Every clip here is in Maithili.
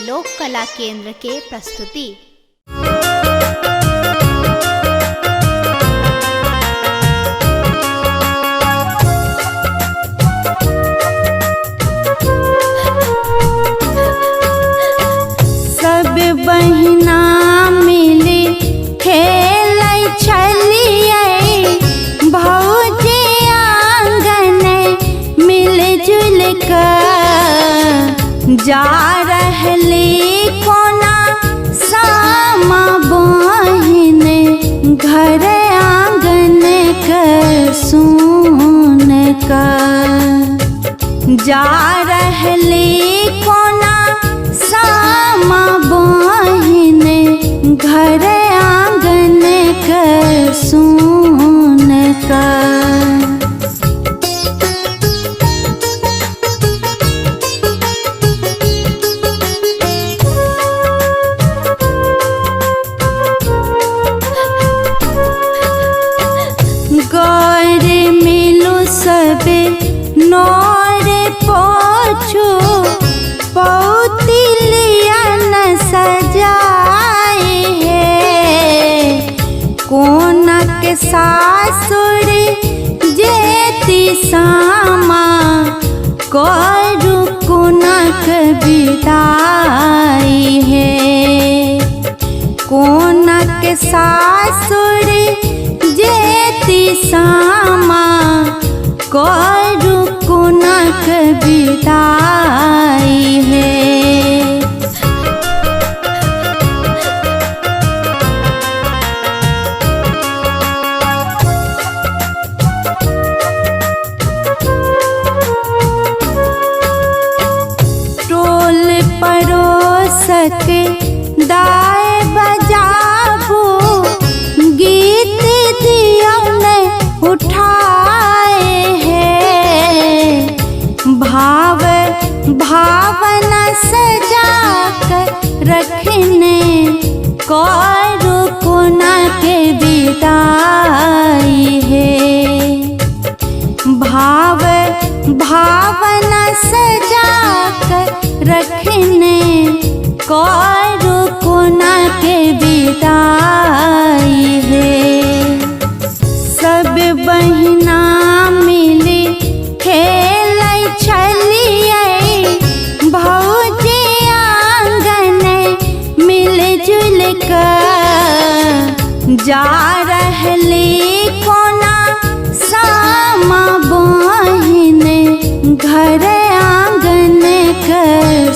लोक कला केंद्र के प्रस्तुति। सब बहिना मिली खेलै छलियै भौजी आंगन मिलजुल कऽ जा रहली कोना सामा बहिन घर आंगन के सुन कऽ जा रहली कोना सामा बहिन घर आंगन के सुन कऽ। गौर मिलु सब नौर पोछो पौती लिया न सजाए है कोनक सासुर जेती सामा करू कोनक विदाई है कोनक सासुर जेती सामा करू कोनक विदाई है। टोल पड़ोसक दाय बजाबू गीत दियौ ने उठाए है भाव भावना सजा कर रखने करू कोना के विदाई है भाव भावना सजा कर रखने करू कोना के विदाई है। सब बहिना मिली खेलै छलियै भौजी आंगन मिलजुल कऽ जा रहली कोना सामा बहिन घर आंगन के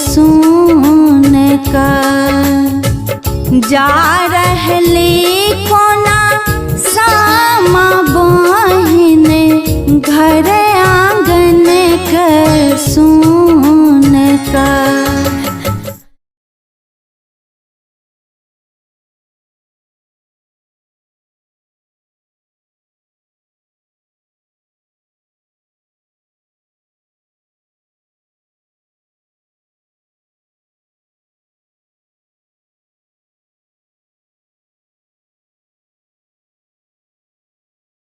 सुन कऽ जा रहली।